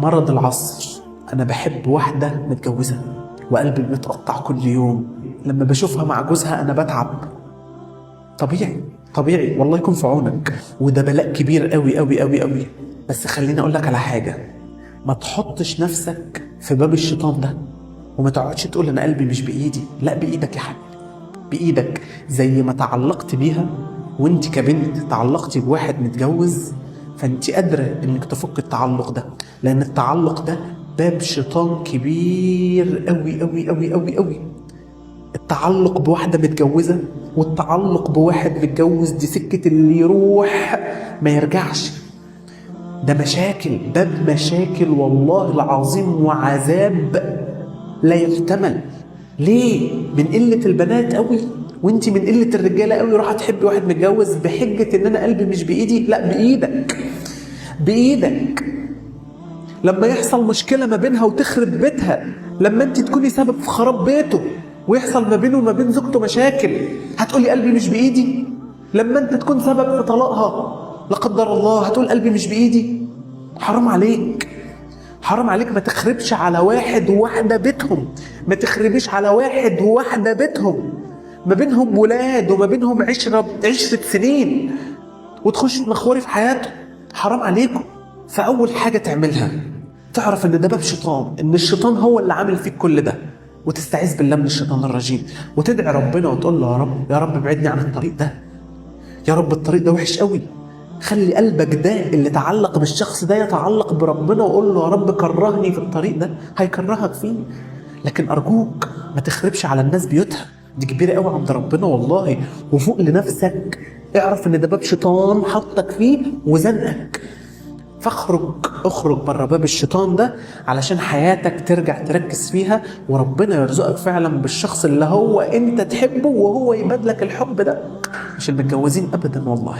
مرض العصر. انا بحب واحدة متجوزة وقلبي بيتقطع كل يوم لما بشوفها مع جوزها، انا بتعب. طبيعي طبيعي، والله يكون في عونك، وده بلاء كبير قوي قوي قوي قوي. بس خليني اقول لك على حاجة، ما تحطش نفسك في باب الشيطان ده، وما تقعدش تقول انا قلبي مش بايدي. لا، بايدك يا حبيبي، بايدك. زي ما تعلقت بيها، وانت كبنت تعلقتي بواحد متجوز، فانت قادرة انك تفك التعلق ده، لان التعلق ده باب شيطان كبير قوي قوي قوي قوي قوي. التعلق بواحدة متجوزة والتعلق بواحد متجوز دي سكة اللي يروح ما يرجعش. ده مشاكل، باب مشاكل والله العظيم، وعذاب لا يحتمل. ليه؟ من قلة البنات قوي، وانت من قلة الرجالة قوي، راح تحبي واحد متجوز بحجة ان انا قلبي مش بايدي. لا، بايدك، بايدك. لما يحصل مشكلة ما بينها وتخرب بيتها، لما انت تكوني سبب في خراب بيته ويحصل ما بينه وما بين زوجته مشاكل، هتقولي قلبي مش بايدي؟ لما انت تكون سبب في طلاقها لا قدر الله، هتقول قلبي مش بايدي؟ حرام عليك، حرام عليك. ما تخربش على واحد وواحدة بيتهم، ما تخربيش على واحد وواحدة بيتهم، ما بينهم ولاد وما بينهم عشرة سنين، وتخش تنخوري في حياته. حرام عليكم. فأول حاجة تعملها تعرف إن ده باب شيطان، إن الشيطان هو اللي عامل فيك كل ده، وتستعيذ بالله من الشيطان الرجيم، وتدعي ربنا وتقول له يا رب يا رب ابعدني عن الطريق ده، يا رب الطريق ده وحش قوي. خلي قلبك ده اللي تعلق بالشخص ده يتعلق بربنا، وقول له يا رب كرهني في الطريق ده، هيكرهك فيه. لكن أرجوك ما تخربش على الناس بيوتها، دي كبيرة قوي عند ربنا والله. وفوق لنفسك، اعرف ان ده باب شيطان حطك فيه وزنقك، فاخرج، اخرج بره باب الشيطان ده علشان حياتك ترجع تركز فيها، وربنا يرزقك فعلا بالشخص اللي هو انت تحبه وهو يبادلك الحب ده، مش المتجوزين ابدا والله.